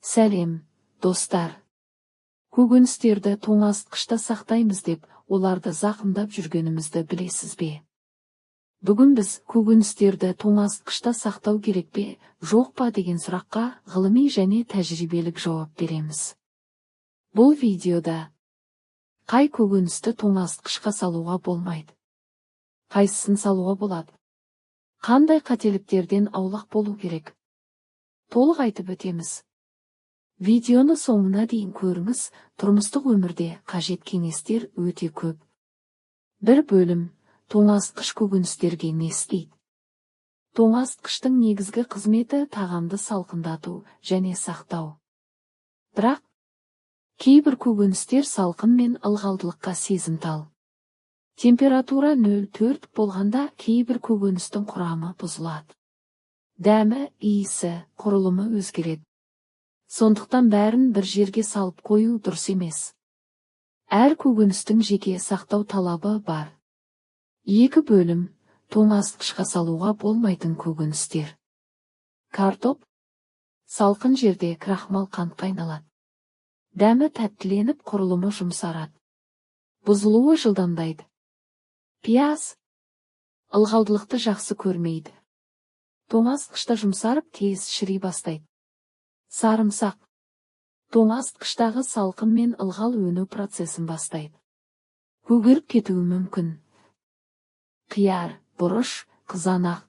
Сәлем, достар! Көкөністерді тоңазытқышта сақтаймыз деп, оларды зақымдап жүргенімізді білесіз бе? Бүгін біз көкөністерді тоңазытқышта сақтау керек пе, жоқ па деген сұраққа ғылыми және тәжірибелік жауап береміз. Бұл видеода қай көкөністі тоңазытқышқа салуға болмайды? Қайсысын салуға болады? Қандай қателіктерден аулақ болу керек? Толық айтып өтеміз. Видеоны соңына дейін көріңіз, тұрмыстық өмірде қажет кеңестер өте көп. Бір бөлім: тоңазытқыш көкөністерге не істейді? Тоңазытқыштың негізгі қызметі – тағамды салқындату және сақтау. Бірақ кейбір көкөністер салқын мен ылғалдылыққа сезімтал. Температура 0,4 болғанда, кейбір көкөністің құрамы бұзылады. Дәмі, иісі, құрылымы өзгереді. Сондықтан бәрін бір жерге салып қою дұрыс емес. Әр көкөністің жеке сақтау талабы бар. Екі бөлім: тоңазытқышқа салуға болмайтын көкөністер. Картоп. Салқын жерде крахмал қантқа айналады. Дәмі тәттіленіп, құрылымы жұмсарады. Бұзылуы жылдамдайды. Пияз. Ылғалдылықты жақсы көрмейді. Тоңазытқышта жұмсарып, тез шіри бастайды. Сарымсақ. Тоңазытқыштағы салқын мен ылғал өну процесін бастайды. Көгеріп кетуі мүмкін. Қияр, бұрыш, қызанақ.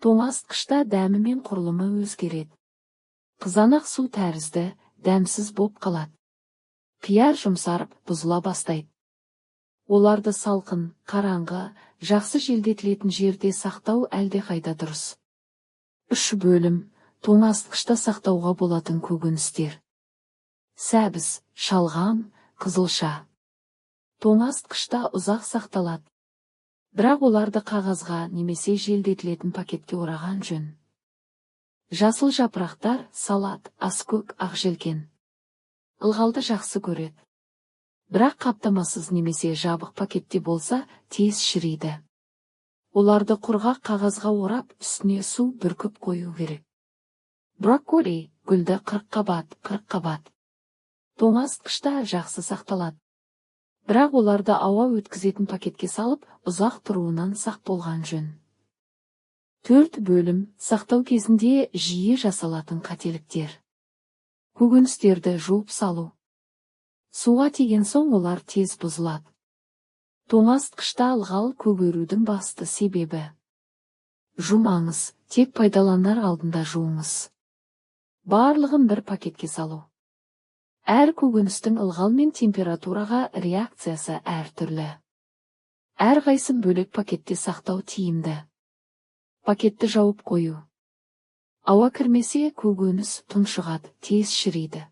Тоңазытқышта дәмі мен құрылымы өзгереді. Қызанақ су тәрізді, дәмсіз боп қалады. Қияр жұмсарып, бұзыла бастайды. Оларды салқын, қараңғы, жақсы желдетілетін жерде сақтау әлдеқайда дұрыс. Үш бөлім: тоңазытқышта сақтауға болатын көкөністер. Сәбіз, шалғам, қызылша. Тоңазытқышта ұзақ сақталады. Бірақ оларды қағазға немесе желдетілетін пакетке ораған жөн. Жасыл жапырақтар, салат, аскөк, ақжелкен. Ылғалды жақсы көреді. Бірақ қаптамасыз немесе жабық пакетте болса, тез шіриді. Оларды құрғақ қағазға орап, үстіне су бүркіп қою керек. Брокколи, гүлді қырыққабат, қырыққабат. Тоңазытқышта жақсы сақталады. Бірақ оларды ауа өткізетін пакетке салып, ұзақ тұруынан сақ болған жөн. Төрт бөлім: сақтау кезінде жиі жасалатын қателіктер. Көкөністерді жуып салу. Суға тиген соң олар тез бұзылады. Тоңазытқышта ылғал көгерудің басты себебі. Жумаңыз, тек пайдаланар алдында жуыңыз. Барлығын бір пакетке салу. Әр көкөністің ылғал мен температураға реакциясы әртүрлі. Әрқайсысын бөлек пакетте сақтау тиімді. Пакетті жауып қою. Ауа кірмесе, көкөніс тұншығады, тез шіриді.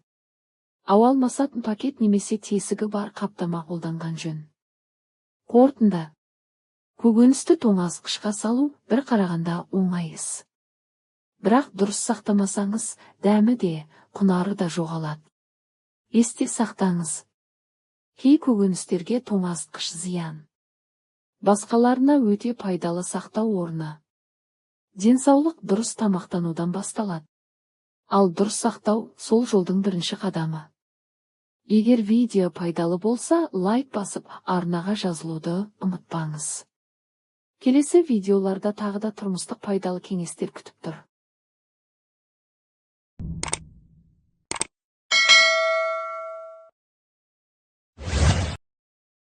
Ауа алмасатын пакет немесе тесігі бар қаптама қолданған жөн. Қорытынды. Көкөністі тоңазытқышқа салу бір қарағанда оңай іс. Бірақ дұрыс сақтамасаңыз, дәмі де, құнары да жоғалады. Есте сақтаңыз. Кей көкөністерге тоңазытқыш зиян. Басқаларына өте пайдалы сақтау орны. Денсаулық дұрыс тамақтанудан басталады. Ал дұрыс сақтау – сол жолдың бірінші қадамы. Егер видео пайдалы болса, лайк басып, арнаға жазылуды ұмытпаңыз. Келесі видеоларда тағы да тұрмыстық пайдалы кеңестер күтіп тұр.